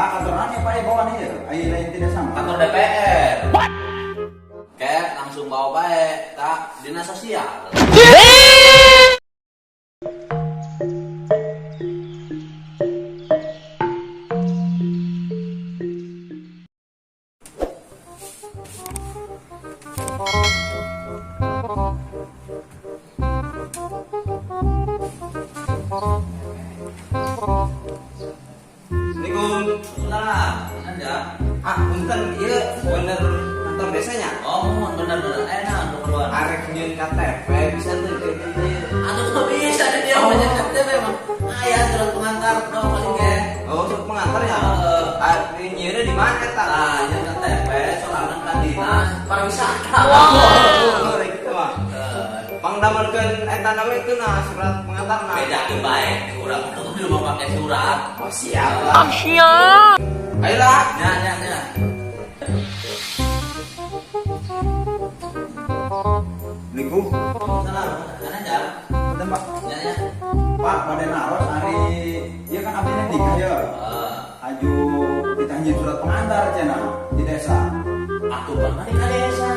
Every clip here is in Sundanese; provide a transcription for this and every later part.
Ka kantor naon ya, Pak, ya bawa nih ya? Ayo lain tidak sama. Kantor DPR. Kayak langsung bawa bae ka dinas sosial. Assalamualaikum. Salah, ada. Ah, punten ieu bener kantor desanya. Oh, bener bener. Enak untuk keluar. Arek nyieun KTP bisa tuh kayak gitu. Atau kok bisa ada dia banyak KTP emang. Ah ya, surat pengantar dong paling ge. Oh, surat pengantar ya? Heeh. Ah, nyieunna di mana eta? Nah, yang KTP soalnya kan dinas pariwisata. Oh, rek gitu mah. Eh, Pangdamelkeun eta nama itu nah surat pengantar nah. Bedakeun bae urang kudu mau pakai surat. Oh, siap lah. Siap. Ayolah. Ya, ya, ya. Assalamualaikum. Salah, ana aja. Punten, Pak. Ya, ya. Pak, pada naros ari ieu kan abdi nikah ya. Eh, Aju ditanjin surat pengantar cenah di desa. Atuh pan mari ka desa.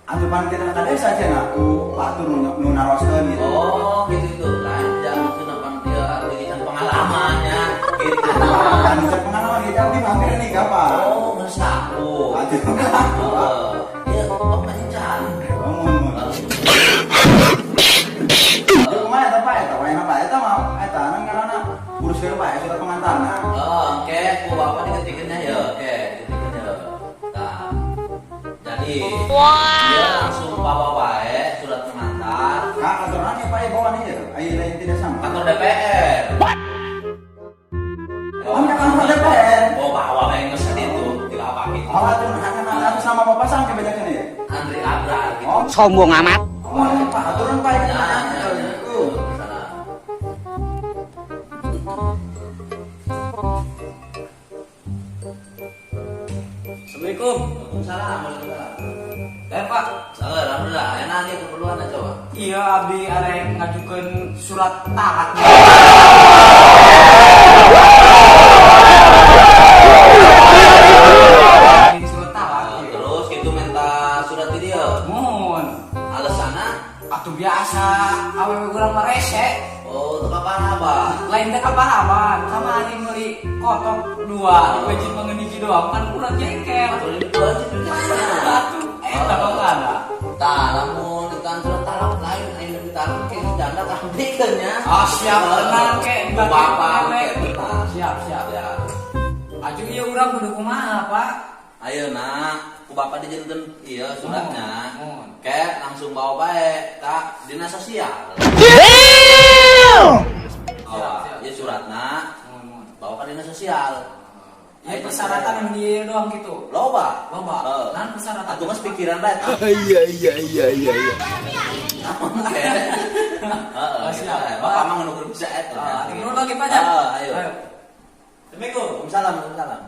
Atuh pan kita ka desa cenah ku Pak Atur nu naroskeun gitu. Oh, gitu itu. Lain jangan maksudna pan dia bikin pengalamannya gitu. Kan cek pengalaman gitu abdi mah hampir nikah, Pak. Oh, geus aku. Atuh. Heeh. Ya, bapak can. Oh, mun mun. Jadi kumaha eta, Pak, eta wae Pak, eta mah eta nang ngaranna uruskeun Pak surat pengantarna. Oh, oke, ku bapak diketikeunnya ya, oke, diketikeun ya. Nah, jadi dia langsung bawa wae surat pengantar Ka kantor naon ya, Pak, ya bawa nih ya? Ayo lain tidak sama. Kantor DPR. Oh, ka kantor DPR. Oh, bawa bae geus itu, dibawa gitu. Oh, atuh hanya atas nama Bapak sang ke bejakeun ya? Andri Abrar gitu. Oh, Sombong amat. oh, Pak, aturan Pak ya. Ya, ya, ya. Salah. Assalamualaikum. Waalaikumsalam, waalaikumsalam. Eh, Pak. Salah, alhamdulillah. Enak dia keperluan aja, coba. Iya, abdi arek ngajukeun surat talak. Ini surat talak. Nah, terus gitu minta surat di dia. Mohon. Alasanna? Atuh biasa, awewe urang mah rese. Oh, teu apa-apa. Lain teh kapahaman, kamari meuli kotok dua, di masjid mah hiji doang kan kurang jengkel. Atau ini dua aja tuh. Atuh, eta bangana. Tah, lamun ditan surat talak lain aing lebih talak ke janda kabikeun nya. Ah, siap, tenang kek, Ku bapak kek. kek tenang. Siap, siap. Ya. Aju ieu urang kudu kumaha, Pak? Ayeuna ku bapak dijieunkeun ieu suratnya. Mohon. Kek langsung bawa bae ka dinas sosial. Bawa Siap, siap. ieu suratna Mohon, mohon. bawa ke dinas sosial. Ya persyaratan yang dia doang gitu. Loba. Loba. Heeh. Nah, persyaratan. Atuh geus pikiran bae. Iya. Oke. Heeh, Oh, gitu siap. bae. Bapak mah nu bisa eta. Ah, dulu lagi Pak, ya. Heeh, ayo. Ayo. Assalamualaikum. Waalaikumsalam, waalaikumsalam.